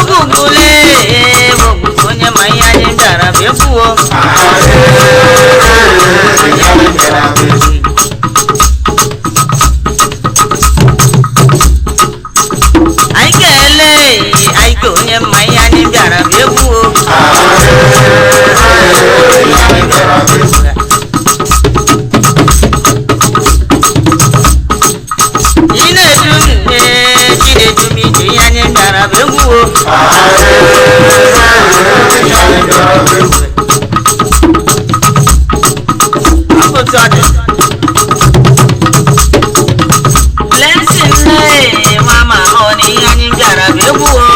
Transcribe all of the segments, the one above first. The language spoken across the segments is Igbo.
Ogugule ogugu onye ma ihe anyị bịara bụ ekwuo. Anyị ga-ele anyị ka onye ma ihe anyị bịara bụ ekwuo. Ị na-edu m nne chi na-edu m ije ihe anyị bịara bụ egwu o. Ọ bụ otu ọ dị. Blessing nne nwa mama ọ na ihe anyị bịara bụ egwu o.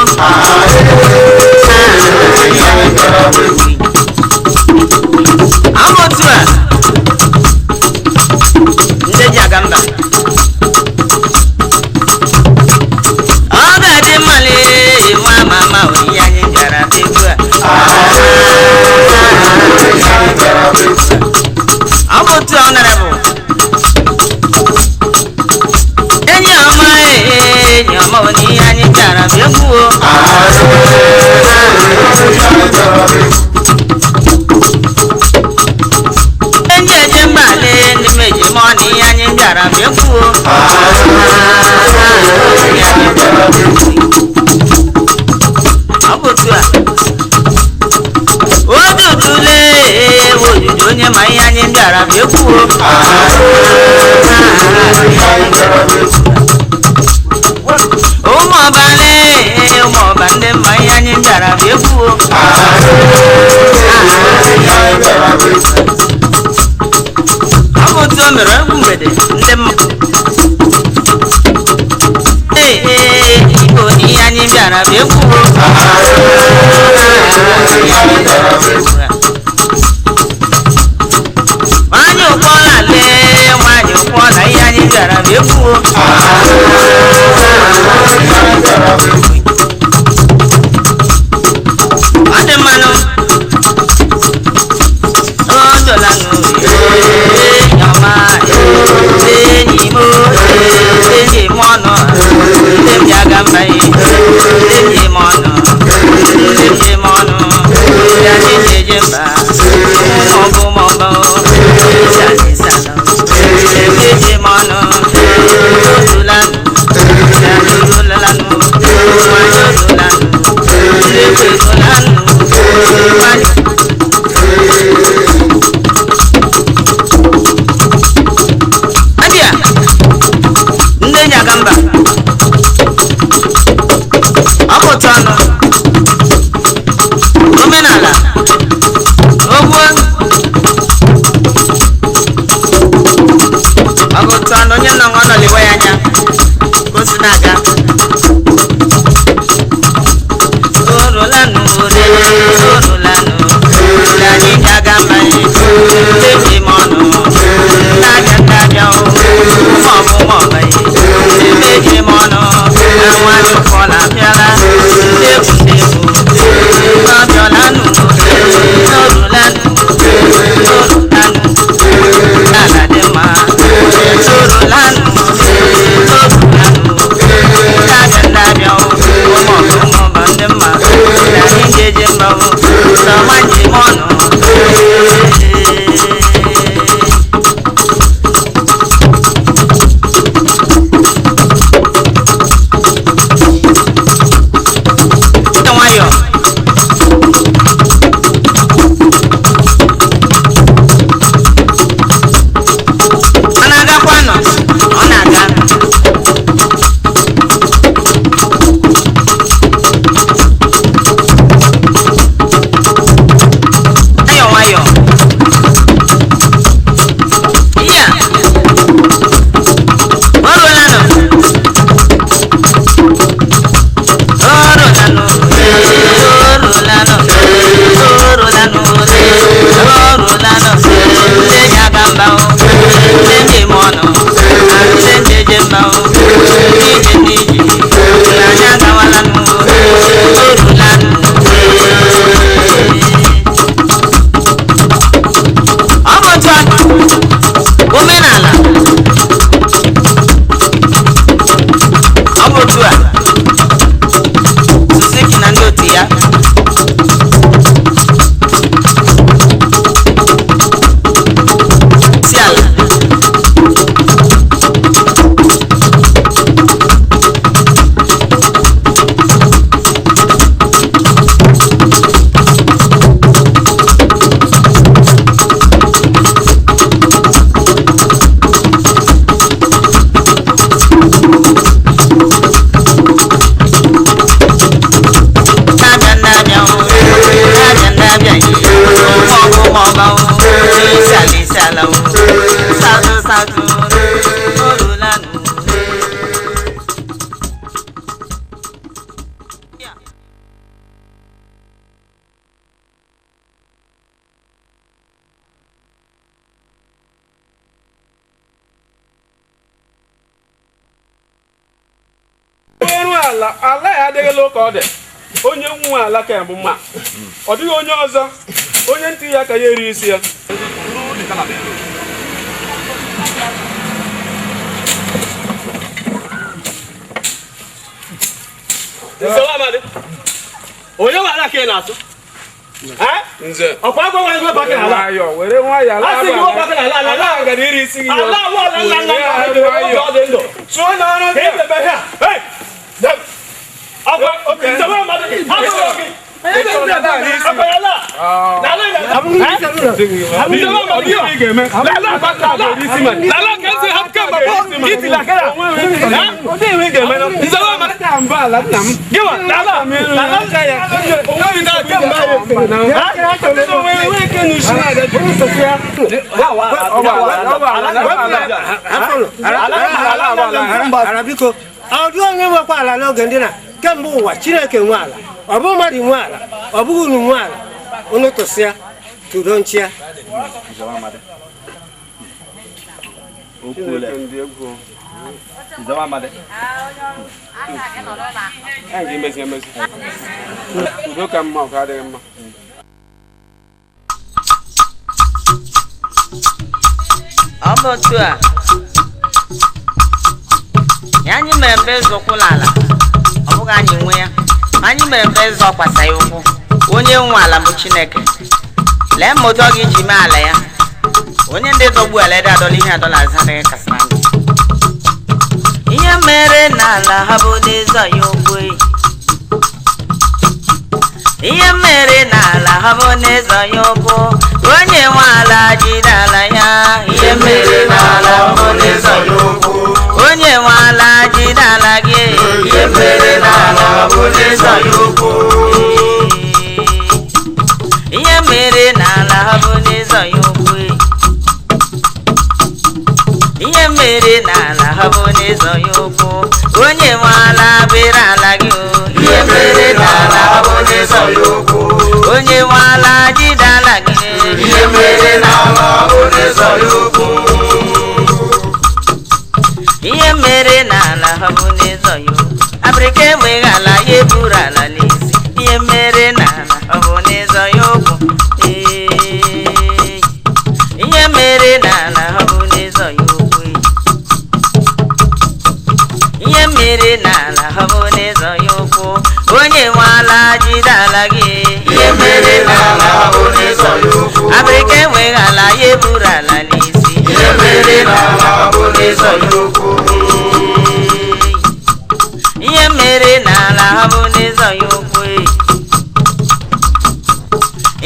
Ọ bụ otu a ndị ji aga mba. Ọ ga-adị mma lee nwa mama ọ ihe anyị bịara bụ egwu a. Ọ bụ otu ọ nara bụ enyi ọma ee, enyi ọma ọ na ihe anyị bịara bụ egwu o. Enyi eje mba lee ndị m eji mụọ na ihe anyị bịara bụ egwu o. Ọ bụ otu a ojujule ojuju onye ma ihe anyị bịara bụ egwu o. Ụmụ ọba lee ụmụ ọba ndị mma ihe anyị bịara bụ egwu o. Ọ bụ otu o mere egwu mgbede ndị mma. Ee ee Igbo na ihe anyị bịara bụ egwu o. Nwanyị ụkwọla lee nwanyị ụkwọla ihe anyị bịara bụ egwu o. Ọ dị mmanụ o dolanụ enyi ọma enyi m enyi m ọnụ ndị m ji aga mba ndị m ji m ọnụ ndị m ji m ọnụ ndị anyị ji eje mba ụmụ ọbụ ụmụ ọbụ ịsala ịsala ndị ji m ọnụ odulanụ odulanụ nwanyị odulanụ ndị kwedolanụ nwanyị. Abịa ndị enyi aga mba. Ọ bụ otu ọnụ omenala ogbuo. Ọ bụ otu ọnụ onye nọ nọ lewe ya anya ka o si na-aga. Orolanụ orolanụ ndị anyị ji aga mba ndị ji m ọnụ ndị abịa ndị abịa o ụmụ ọbụ ụmụ ọba ndị ji m ọnụ na nwanyị ụfọla abịala ndị egwu ndị egwu ọbịọlanụ orulanụ orulanụ ala dị mma orulanụ orulanụ ndị abịa ndị abịa o ụmụ ọbụ ụmụ ọba ndị mma ndị anyị ji eje mba o sọma ji m ọnụ. Dị nwayọọ. Ọ na-agakwanụ? Ọ na-aga. Nwayọọ nwayọọ. Ihe a, o ruolanụ? O ruolanụ? Ala ala ya adịghịla ụka ọ dị. Onye nwe ala ka bụ mma. Ọ dịghị onye ọzọ. Onye ntị ya ka ya eri isi ya. Onye nwe ala ka ị na-asụ? Nze. Ọkwa agwa nwa ego baka n'ala. Nwayọ, were nwayọ ala A sị gị wepụ aka n'ala ala ala gara iri isi gị. Ala awụ ala nna nna nna ha debe oge ọ dị ndụ. Tụọ n'ọrụ Ka gị. e debe ihe a. Hey! Dem. Ọkwa nzewe mmadụ ha gụrụ gị. Ọkwa ya ala. N'ala ya. Nzewe mmadụ gị. Ị ga-eme. N'ala n'ala. N'ala ka esi hapụ kemgbe gboo itili aka ya. Ọ dịghị ihe ị ga-eme. Nzewe mmadụ. Aka mba ala nna m. Gị nwa n'ala. N'ala ya. Onweghị ndị kemgbe Ala biko, ọ dịghị onye nwekwa ala n'oge ndị na kemgbe ụwa Chineke nwe ala, ọ bụghị mmadụ nwe ala, ọ bụghị unu nwe ala, unu tụsịa tụdo nchịa. Udo ka mma, ọ ka adịghị mma. Ọ bụ otu a ya anyị mere mbe nzọụkwụ n'ala, ọ bụghị anyị nwe ya. Ma anyị mere mbe nzọ kwasa ya ụkwụ. Onye nwe ala bụ Chineke. Lee ma otu ọ ga-eji mee ala ya. Onye ndị dọgbu ala ede adọla ihe adọla azụ adịghị kasịrị anyị. Ihe mere n'ala ha bụ n'ịzọ ya ụkwụ. Ihe mere n'ala ha bụ n'ịzọ ya ụkwụ. Onye nwe ala jide ala ya. Ihe mere n'ala bụ n'ịzọ ya ụkwụ. Onye nwe ala jide ala gị. Ihe mere n'ala bụ n'ịzọ ya ụkwụ. Ihe mere n'ala ha bụ n'ịzọ ya ụkwụ. Ihe mere n'ala ha bụ n'ịzọ ya ụkwụ. Onye nwe ala bere ala gị o. Ihe mere n'ala ha bụ n'ịzọ ya ụkwụ. Onye nwe ala jide ala gị. Ihe mere n'ala bụ n'ịzọ ya ụkwụ. Ihe mere n'ala ha bụ n'ịzọ ya ụkwụ. Abịrịka enweghị ala ya eburu ala n'isi. Ihe mere n'ala ọ bụ n'ịzọ ya ụkwụ. Ee. Ihe mere n'ala ha bụ n'ịzọ ya ụkwụ. Ihe mere n'ala ha bụ n'ịzọ ya ụkwụ. Onye nwe ala jide ala gị. Ihe mere n'ala ha bụ n'ịzọ ya ụkwụ. Abịrịka enweghị ala ya eburu ala n'isi. Ihe mere n'ala ha bụ n'ịzọ ya ụkwụ. Ihe mere n'ala ha bụ n'ịzọ ya ụkwụ.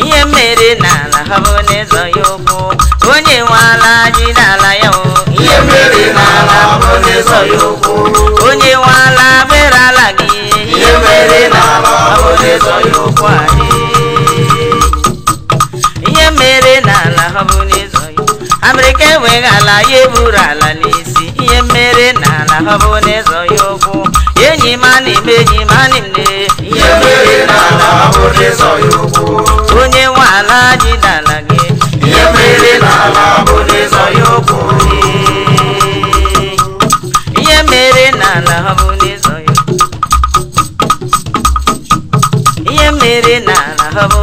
Ihe mere n'ala ha bụ n'ịzọ ya ụkwụ. Onye nwe ala jide ala ya o. Ihe mere n'ala bụ n'ịzọ ya ụkwụ. Onye nwe ala mere ala gị. Ihe mere n'ala bụ n'ịzọ ya ụkwụ anyị. Ihe mere n'ala ha bụ n'ịzọ ya. Abịrịka enweghị ala ya eburu ala n'isi. Ihe mere n'ala ha bụ n'ịzọ ya ụkwụ. Enyi m a na-eme enyi m a na-eme. Ihe mere n'ala ha bụ n'ịzọ ya ụkwụ. Onye nwe ala jide ala gị. Ihe mere n'ala bụ n'ịzọ ya ụkwụ. Ihe mere n'ala ha bụ n'ịzọ ya. Ihe mere n'ala ha bụ